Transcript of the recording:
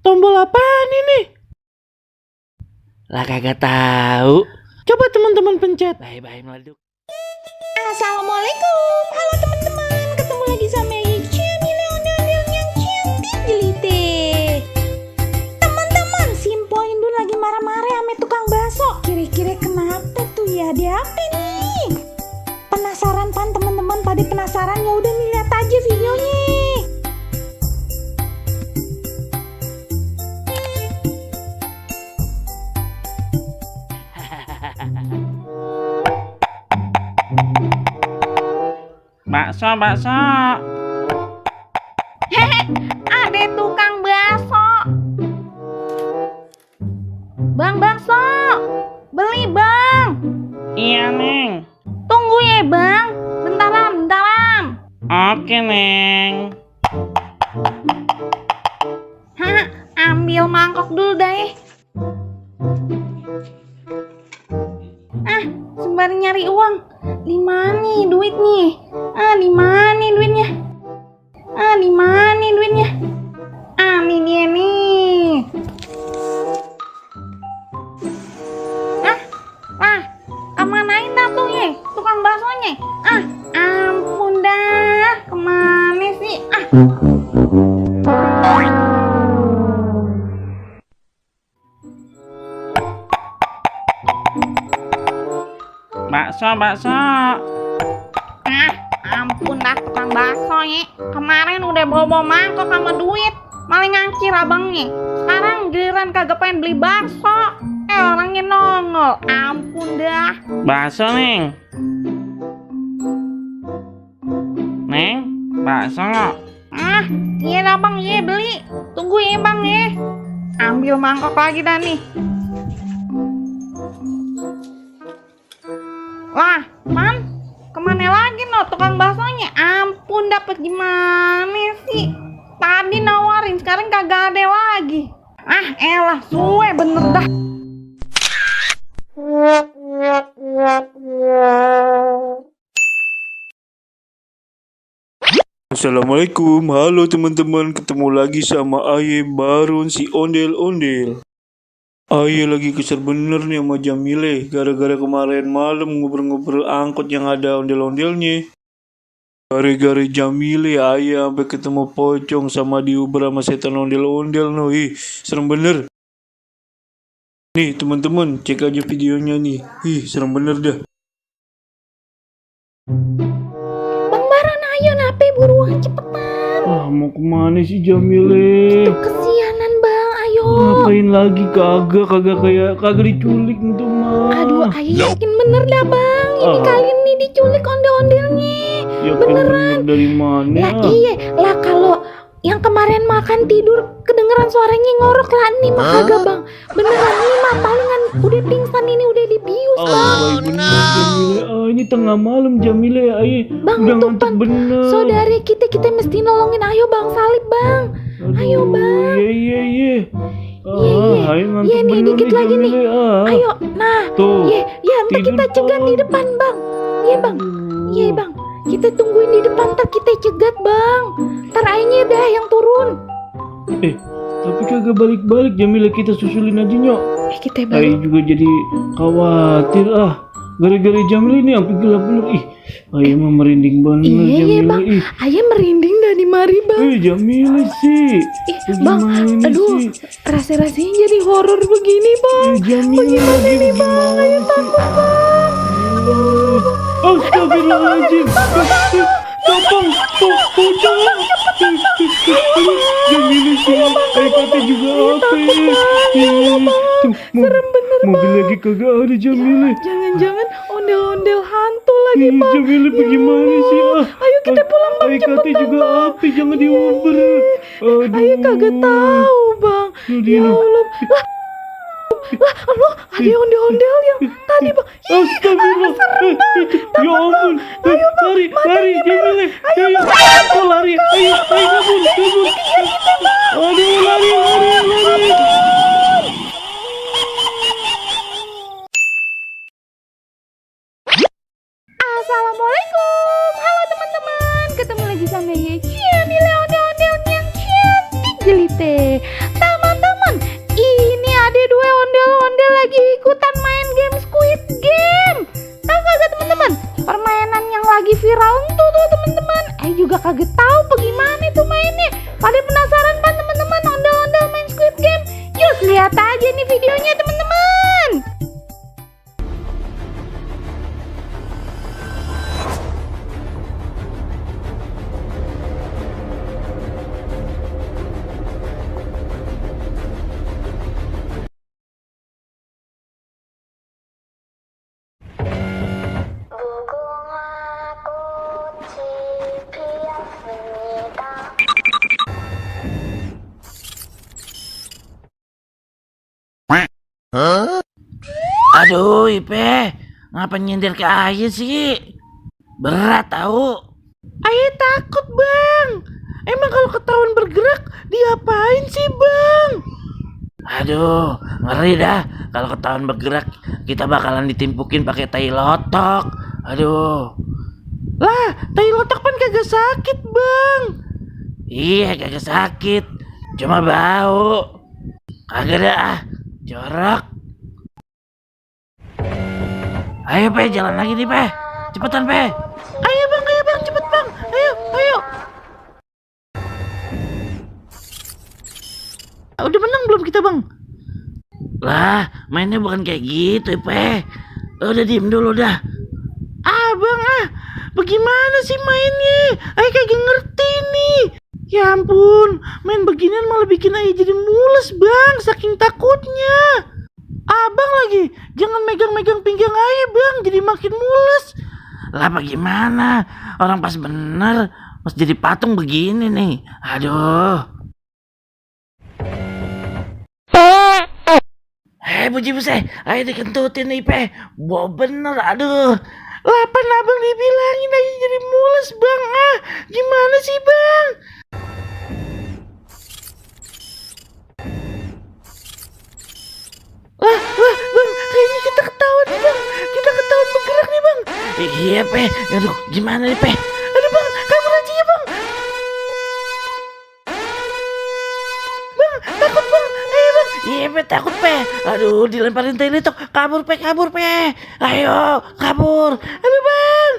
Tombol apaan ini? Lah kagak tahu. Coba teman-teman pencet. Bye-bye meleduk. Assalamualaikum, halo teman-teman, ketemu lagi sama Jamile ondel-ondel yang cantik jelite. Teman-teman, si Mpok Indun lagi marah-marah sama tukang bakso. Kira-kira kenapa tuh ya? Dia apa nih? Penasaran pan teman-teman? Pada penasaran? Ya udah nih, lihat aja videonya. Bakso. Hehe, ada tukang bakso. Bang bakso, beli bang. Iya, Neng. Tunggu ya bang, bentaran. Oke, Neng. Hah, ambil mangkok dulu deh. Sembari nyari uang. Di mana nih duitnya? Di mana duitnya? Ini dia nih. Kemanain dah tuh ya? Tukang baksonya? Ampun dah. Kemana sih? Bakso. Ampun dah tukang bakso ya. Kemarin udah bawa mangkok sama duit, malah ngangkir abangnya. Sekarang giliran kagak pengen beli bakso, orangnya nongol. Ampun dah. Bakso, Neng. Neng, bakso nggak? Iya dah bang, iya beli. Tunggu ya bang ya. Ambil mangkok lagi dah nih. Lah, man, kemana lagi no tukang baksonya? Ampun, dapet gimana sih? Tadi nawarin, sekarang kagak ada lagi. Elah, suwe bener dah. Assalamualaikum, halo teman-teman, ketemu lagi sama Aye Baron si ondel-ondel. Aye lagi kesel bener nih sama Jamile, gara-gara kemarin malam ngobrol-ngobrol angkot yang ada ondel-ondelnya. Gara-gara Jamile, Aye sampai ketemu pocong sama diuber sama setan ondel-ondel no. Serem bener. Nih teman-teman, cek aja videonya nih. Serem bener dah. Bang Baron, ayo nape buruan cepetan. Mau kemana sih Jamile? Itu kesianan bang, ayo. Ngapain lagi? Kagak diculik tuh mah. Aduh, ayo yakin bener dah bang. Ini kali ini diculik ondel-ondelnya. Yakin Beneran. bener dari mana? Lah iya, lah kalau yang kemarin makan tidur kedengeran suaranya ngorok lah nih mah kagak bang. Beneran nih mah palingan udah pingsan ini udah dibius bang. Bener Jamile. Ini tengah malam Jamile. Bang udah itu ngantuk pan bener. saudari kita mesti nolongin. Ayo bang, salib bang. Ayo bang. Iya. Ayo ngantuk Iya nih bener dikit lagi nih. Jamile. Ayo, nah. Tuh. Iya, ntar kita cegat di depan bang. Iya bang. Kita tungguin di depan, ntar kita cegat bang. Ntar airnya dah yang turun. Tapi kagak balik-balik Jamile, kita susulin aja nyok. Kita Ayo balik. juga jadi khawatir gara-gara Jamile ini sampai gelap bener. Ayo mah merinding banget Iya Jamile. bang. Ayah merinding dah di mari bang. Jamile sih. Bang, Gimana aduh, sih? rasanya jadi horor begini bang. Jamile Bagaimana nih bang? Ayo takut bang. Astagfirullahaladzim. Topong, pocong. Jamile sih. Ayo kata juga apa ya? Serem bener bang. Mobil lagi kagak ada Jamile. Jangan-jangan ondel-ondel hantu lagi bang. Jamile bagaimana sih? Ayo kita pulang bang, Ayo cepetan kata juga bang. apa? Jangan diuber. Ayo kagak tahu bang. Ya Allah. Allah, ada ondel-ondel yang tadi bang. Astagfirullah. Ya ampun. Lari Jamile. Ayo lari. Ayo kabur. Aduh, lari. Assalamualaikum, halo teman-teman. Ketemu lagi sama Jamile ondel-ondel yang cantik jelite. Teman-teman, lagi ikutan main game Squid Game. Tahu kagak teman-teman? Permainan yang lagi viral tuh teman-teman. Juga kagak tahu bagaimana itu mainnya. Pada penasaran kan teman-teman ondel-ondel main Squid Game? Yuk lihat aja nih videonya teman-teman. Aduh, Ipe, ngapa nyindir ke Aye sih? Berat tahu. Aye takut, Bang. Emang kalau ketahuan bergerak, diapain sih, Bang? Aduh, ngeri dah. Kalau ketahuan bergerak, kita bakalan ditimpukin pakai tai lotok. Aduh. Lah, tai lotok kan kagak sakit, Bang. Iya, kagak sakit. Cuma bau. Kagak dah. Jorok. Ayo Pe, jalan lagi nih Pe. Cepetan Pe. Ayo bang, cepet bang. Ayo. Udah menang belum kita bang? Lah, mainnya bukan kayak gitu Pe. Udah diem dulu dah. Bang bagaimana sih mainnya? Ayo kagak ngerti nih. Ya ampun, main beginian malah bikin Ayo jadi mules bang, saking takutnya. Abang lagi, jangan megang-megang pinggang Ayo bang, jadi makin mules. Lah bagaimana? Orang pas bener, pas jadi patung begini nih. Aduh. Buji busai, Ayo dikentutin nih Pe. Bawa bener, aduh. Lapan abang dibilangin Ayo jadi mules bang. Gimana sih bang? Bang, kayaknya kita ketahuan nih bang. Kita ketahuan bergerak nih bang. Iya Pe, aduh gimana nih Pe? Aduh bang, kabur aja ya bang. Bang, takut bang. Ayo bang. Iya Pe, takut Pe. Aduh, dilemparin tai lotok. Kabur Pe. Ayo, kabur. Aduh bang,